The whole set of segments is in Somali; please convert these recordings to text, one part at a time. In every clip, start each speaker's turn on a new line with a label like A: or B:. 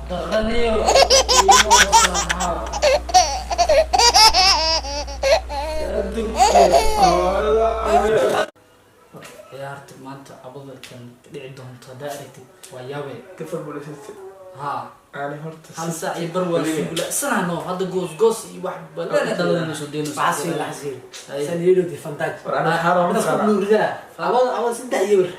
A: Dhaqaniyo. Ciyaarta maanta abada kan dhici doonto haddaa aragtid waa yaabe.
B: Liverpool City.
A: Haa.
B: Ani horta
A: Hal saac iyo bar waa sugula sanano hadda goos goos iyo wax balana dhaladana soo deynayso.
C: Waxaa waxaa
A: Ay.
C: Saliido di Fantaj.
B: War ani xaaraa
C: Midas
B: mataqaanaa.
C: ku ridaa. Awada awada saddex iyo bir.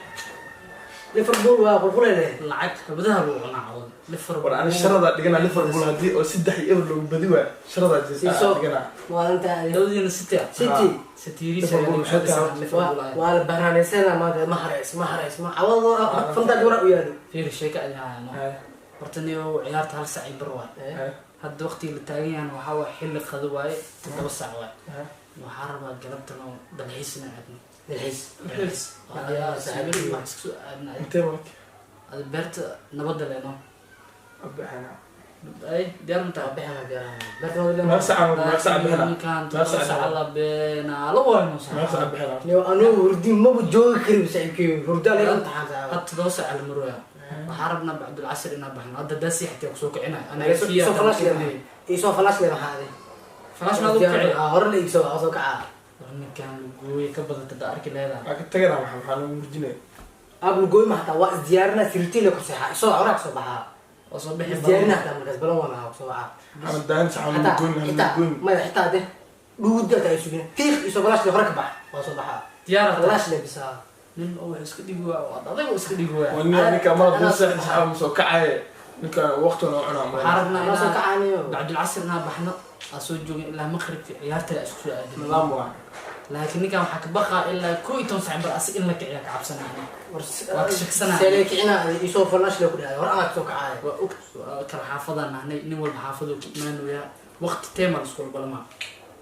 C: Liverpool waa qulquleede.
A: Lacag kabadaha lagu cunaa cawada Liverpool.
B: War ani sharadaa dhiganaa Liverpool haddii oo 3-0 loogu badi waayo, sharadaa
C: Siiso.
B: dhiganaa.
C: Maalinta
A: Labadiina City ah.
C: City.
A: City.
B: Liverpool maxay tahay?
A: Liverpool.
C: Waa la banaanaysana maanta, ma hareys ma hareys ma awada Fantaj wara u yaalo.
A: Fiir, sheeka ayaa hayno. Horta niyo, ciyaarta hal saac iyo bar waay. Hadda waqtiga la taagan yahan waxaa waa xilli qado waaye, 7 saac waaye. Waxaa rabaa galabtan oo dalxiis inaan aadno.
C: Dalxiis.
A: Dalxiis. Saaxiibada wax iska soo aadna.
B: Intee marka?
A: Ada beerta nabadda leeno.
B: Abixina.
A: Ay, diyaar ma tahay?
C: Bixina bixina.
B: Meeqa saac bixina?
A: Ninkan
B: Meeqa
A: 7
B: saac
A: saac la beenaalo waayno.
B: Meeqa saac
A: Saac
B: bixina?
C: Niyo, anuu hurdi maba joogi karin saaxiibkay, hurda la imtixaan saaxiib.
A: Hadda 7 saac la marooya, waxaa rabnaa bacdulcasr inaan baxno. Hadda daasi xataa kusoo kicinay.
C: Isoo flash le, isoo flash le, maxaa ade?
A: Flash maad u kici.
C: Hore la igsoo soo kacaa.
A: War ninkan lugooye ka badata da arki leedahay.
B: Waa ka tagana, maxaa lagu murjinaya?
C: Ab lugooy ma hataa waa isdiyaarina, sirtii le ku seexaa, isoo horaa kasoo baxaa.
A: Oo soo bixi.
C: Isdiyaarina hataa markaas balan waa maxaa kusoo baxaa.
B: Ana daan sax
C: Hataa
B: goyn
C: xitaa
B: goyn.
C: Maya, xitaa de dhuuda hataa ay sugin fiiq, isoo flash le hore ka bax, waa soo baxaa.
A: Diyaar.
C: Flash le bisaa.
A: Nin oo wax iska dhigi waaya, waa adag oo iska dhigi waaya.
B: Waa ninka mar hadduu seexda saxaab soo kacaye, ninka waqti noo cunaa.
A: Waxaa rabnaa
C: Anaa soo
A: inaan
C: kacaaniyo.
A: bacdulcasr inaan baxno, aan soo joogin ilaa maqribka, ciyaarta la isku soo aadin.
B: Nidaam waa.
A: Laakiin ninkan waxaa ka baqaa ilaa 11 saac bar asig in la kiciya ka cabsanaya. Waa ka shaksanaya.
C: Seele kicina, isoo flash le ku dhahay, hore anaa kasoo kacaaya.
A: Waa og, waa kala xaafadaan nahnay, nin walba xaafaduu ka imaanayaa, waqti teema la iskula balamaa.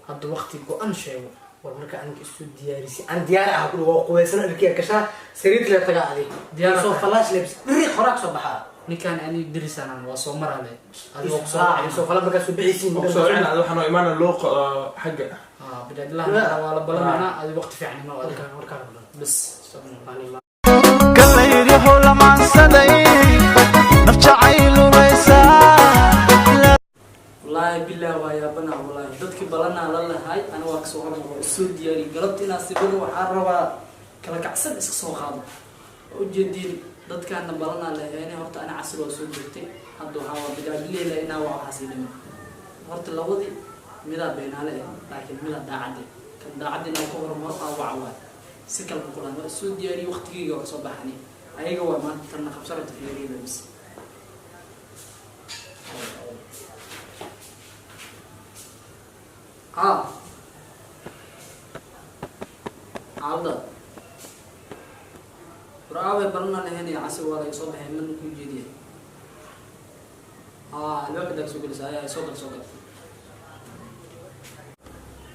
A: Hadda waqti go-an sheego.
C: War marka aniga isu diyaarisay, aan diyaar ah ku waa qubaysan, arkiya gashaa, sariirta la tagaa adi.
A: Diyaar
C: Isoo
A: ah.
C: flash le bis dhiri, horaa kasoo baxaa.
A: Ninkan ani darisanan waa soo marale, adiga waa kusoo
C: Ah, isoo flash markaa soo bixisiin.
B: Soo cina waxaa noo imaana loo xagga.
A: Bilaadlaha waa la balamaynaa, adi waqti fiican ima adiga.
C: Warkaan
A: Bas.
D: Galayr lamaansaday naf jacayluraysaa.
A: Wallaahi billahi waa yaabana, wallaahi dadkii balanaa la lahay ani waa kasoo hormar, waa isoo diyaariyey galabta inaa sibiro. Waxaa rabaa kala kacsan iska soo qaado. Waa ujeediin dadkaana balanaa laheene. Horta ani casir waa soo joogtay, hadda waxaa waa bilaabilihla inaa waa waxaas dhima. Horta labadii midaa beenaale ah, laakiin midaa daacadde, kan daacadde inaa ku hormaro aa waca waay. Si kale ma kulan, waa isoo diyaariyey, waqtigeyga waa kasoo baxani. Ayaga waa maanta tanna qabsanata fiiriyada bis. Haa, xaalada war aaway? Balana lahayn casir waa laga soo baxay, mana kuu jeediya. Haa, albaabka daa soo gelisa ayaa soo gal, soo gal.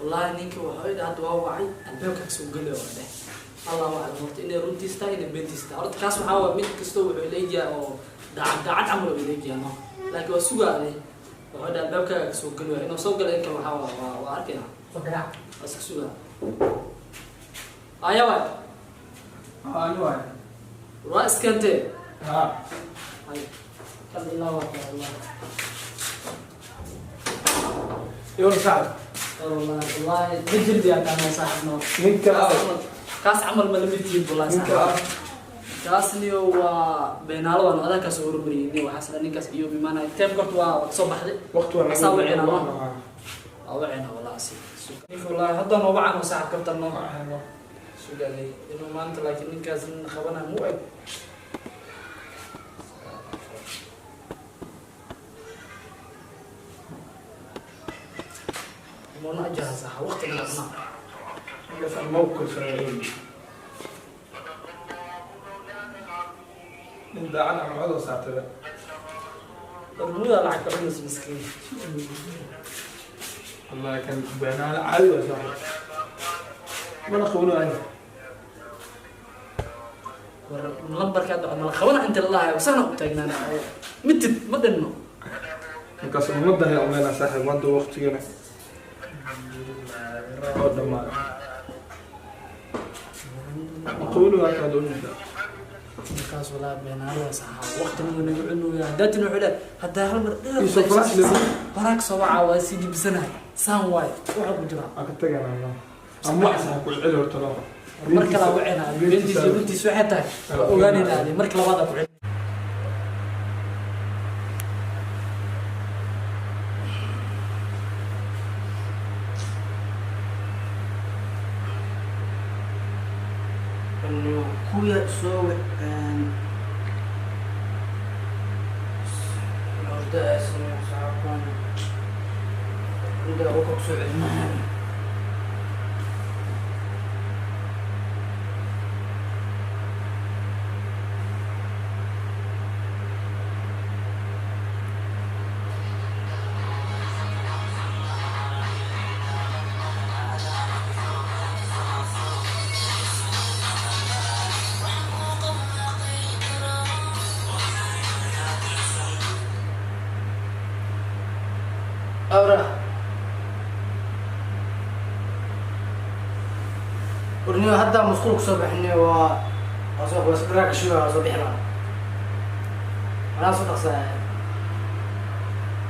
A: Wallaahi ninka waxa idhi hadda waa wacay, albaabka kasoo geli oo dheh. Allahu aclam horta inay runtiis tahay, inay beentiis tahay. Horta kaas waxaa waa mid kastoo wuxuu ileegyahay oo daacad daacad camal oo ileegyahay, no, laakiin waa sugaa. Wuxuu idhi albaabkaaga kasoo geli waaya, inuu soo galay in kale waxaa waa arkaynaa.
C: Soo garaac.
A: Waa iska sugaa aya waay.
B: Ani waay.
A: Waa iskantee.
B: Ha.
A: Ay, kan ilaa waa kaa wallahi.
B: Yoor saaxib.
A: Wallahi wallahi bijirdi aa tahay saaxib, no.
B: Ninka
A: Kaas camal ma lamid tihiin wallahi.
B: Ninka
A: saaxib kaasniyo waa beenaalo, waan adaa kasoo hormariyay nin waxaas dhan ninkaas iyo imaanaya teem korta waa kasoo baxday.
B: Waqti waa.
A: Asaa wicina, no, waa wicina wallahi si ninka wallahi hadda noo wacano saaxib kabtan no sugaalay inuu maanta, laakiin ninkaas nin qabana mu eg. Mona ajaha saxa waqtiga la cunaa.
B: Ninkaas aan ma kalsoonay, nin daacad ama cod oo saartay.
A: Barmuda lacag ka cunaysa miskiin.
B: Wallahi kan beenaale caadi waa saaxib, mana qabno ani.
A: War lambarka hadda mala qabana inta la lahayo sana u taagnaana mitid ma dhinno.
B: Ninkaas ummadda hay umeynaa saaxib, maanta waqtigana oo dhamaaday, ma qabno waa kaa doonaysaa.
A: Markaas walaa beenaalo waa saxaa waqti muu naga cunuyaa hadaatin wuxuu leeyahay haddaa hal mar dheer
B: Iso flash level.
A: Horaa kasoo wacaa, waa sii dibisanahay, saan waaye waxa ku jira.
B: Aan ka tagaynaa ama wax sax ku celi horta loo.
A: Mar kalaa waceynaa, beentiis iyo runtiis waxay tahay waa ogaanaynaa. Adi marka labaad ku celin.
C: Kuya soo soo celinaha. Awra. Warniyo, hadda musqul kusoo bixinay, waa soo qoys dharaaka shiwa, waa soo bixinaa, anaa soo dhaqsanaya.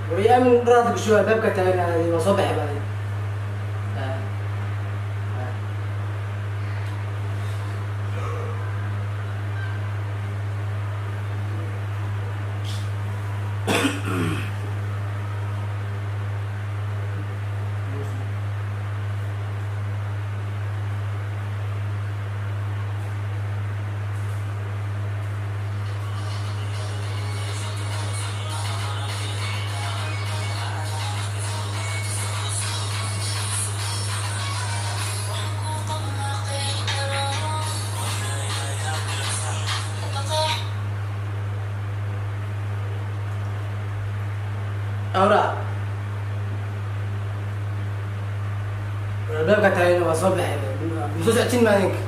C: Wari aamin dharaada gashiwa albaabka taagan, waa soo baxay baadi. Awra, albaabka taagan, waa soo baxay. Masoo socotin ma adinka?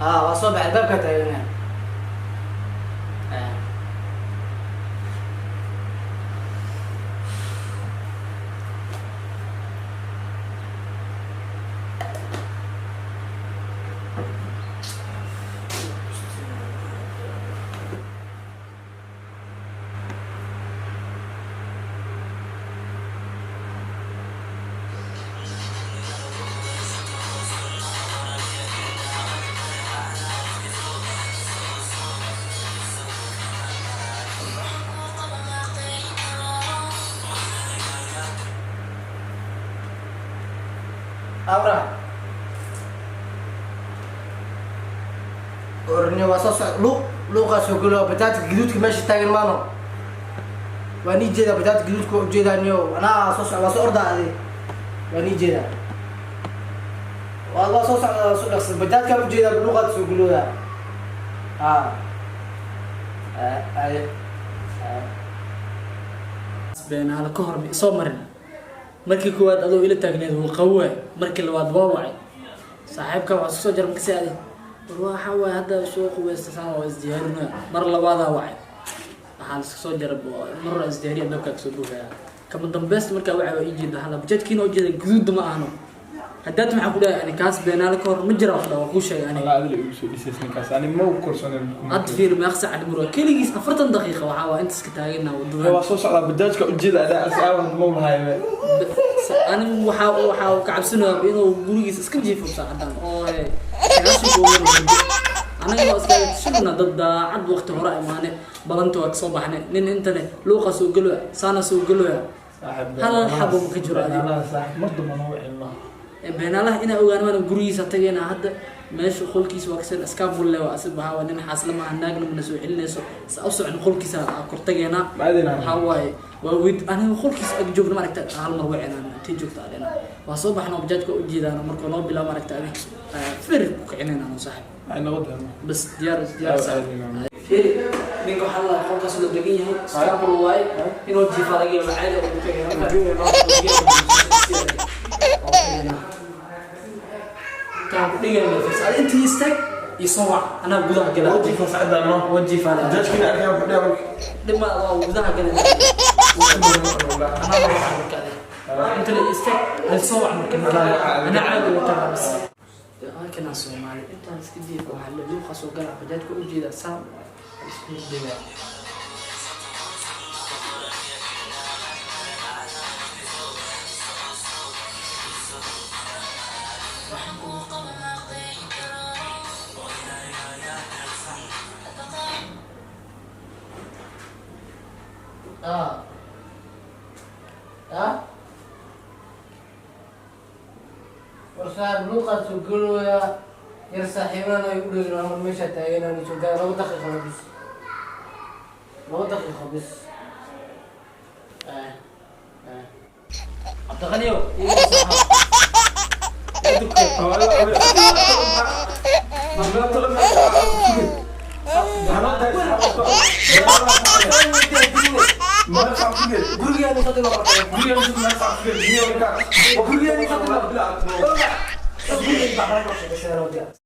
C: Haa, waa soo baxay, albaabka taagan. Awra, orni waa soo soc luuq luuqaa soo gelo. Bajaajka gaduudka meesha taagan maano, waa nii jeedaa. Bajaajka gaduudka waa ujeedaa niyo, anaa soo soc, waa soo ordaa adi, waa nii jeedaa, waa soo socda, waa soo dhaqsan. Bajaajkaan ujeedaa, luuqaad soo gelooda. Ha, aye.
A: Beenaale ka hor ma soo marin. Markii koowaad adoo ila taagneed wuu qawaay, markii labaad waa wacay saaxiibka, waxaa isku soo jara makasi adi. War waxa waaye, hadda soo qubaysta, saan waa isdiyaarinaya. Mar labaadaa wacay, waxaa iska soo jara mar hore isdiyaariya, dabkaa kasoo buufaya. Kama dambeysta markaa wacay, waa ii jeeda hala bajaajkiina ujeeda, guduudda ma ahno. Haddaad maxaa ku dhahay ani kaas beenaale ka hor ma jira, wax dhaa waa kuu sheegay ani.
B: Walaa adila igu soo dhisaysa ninkaas, ani ma u korsooneen.
A: Hadda fiir, meeq saac dhimar waa keligiis? 40 daqiiqa waxaa waa intaas ka taagana wadada.
B: Waa soo socdaa, bajaajka ujeeda adaa asaawan ma lahayo.
A: Ani waxaa uu ka cabsanayaa inuu gurigiisa iska jiifo saacadan oo anaga waa iska shugna. Dad daacad waqti hore imaane, balanta waa kasoo baxnay. Nin intane luuqa soo geloya, saana soo geloya, hal xabo ma ka jiro adiga.
B: Saaxiib, mar damba noo wicin.
A: Beenaalaha inaa ogaan maana gurigiisa tagayna hadda. Meesha qolkiisa waa kasan iskaabulle, waa asig waxaa waa nin xaasla maaha, naagna mana soo celinayso. Sa u socon qolkiisa aa kor tageynaa.
B: Maadina.
A: Waxaa waaye waa weyd aniga qolkiisa ag joogna, maaragta, hal mar wacinaan intay joogta adhena waa soo baxna, bajaajka u jeedaan markuu noo bilaabo, maaragta, adig feri ku kicinayna saaxib.
B: Ay noqon.
A: Bas diyaar diyaar saaxib.
B: Aadina.
A: Fiiri, ninka waxaa la qolkaas la degan yahay, iskaabul waaye, inuu jiifaa laga yaabo, caadi ugu tagay. Taan ku dhigayna fiirsa, adi intii istaag iyo soo wac, anaa gudaha gala.
B: Wajifa sacda no.
A: Wajiifaa.
B: Bajaajkina arkaa wuxuu dhahay.
A: Dhima waa gudaha gala, anaa waca marka adi inta la istaag hal soo wac marka anaa caadi ugu tagaa bas. Halkanaa Soomaali intaan iska jiifa, waxaa la luuqa soo gala, bajaajka u jeeda saa isku degaa.
C: Ah. Ah? War saaxiib, luuqaas soo gelooyaa, yar saaxiibana ay u dhegin amar meesha taagan soo gaa 2 daqiiqo bis, 2 daqiiqo bis. Eh eh, Cabdiqaniyow, gurigeenu soo digo. Gurigeenu soo digo.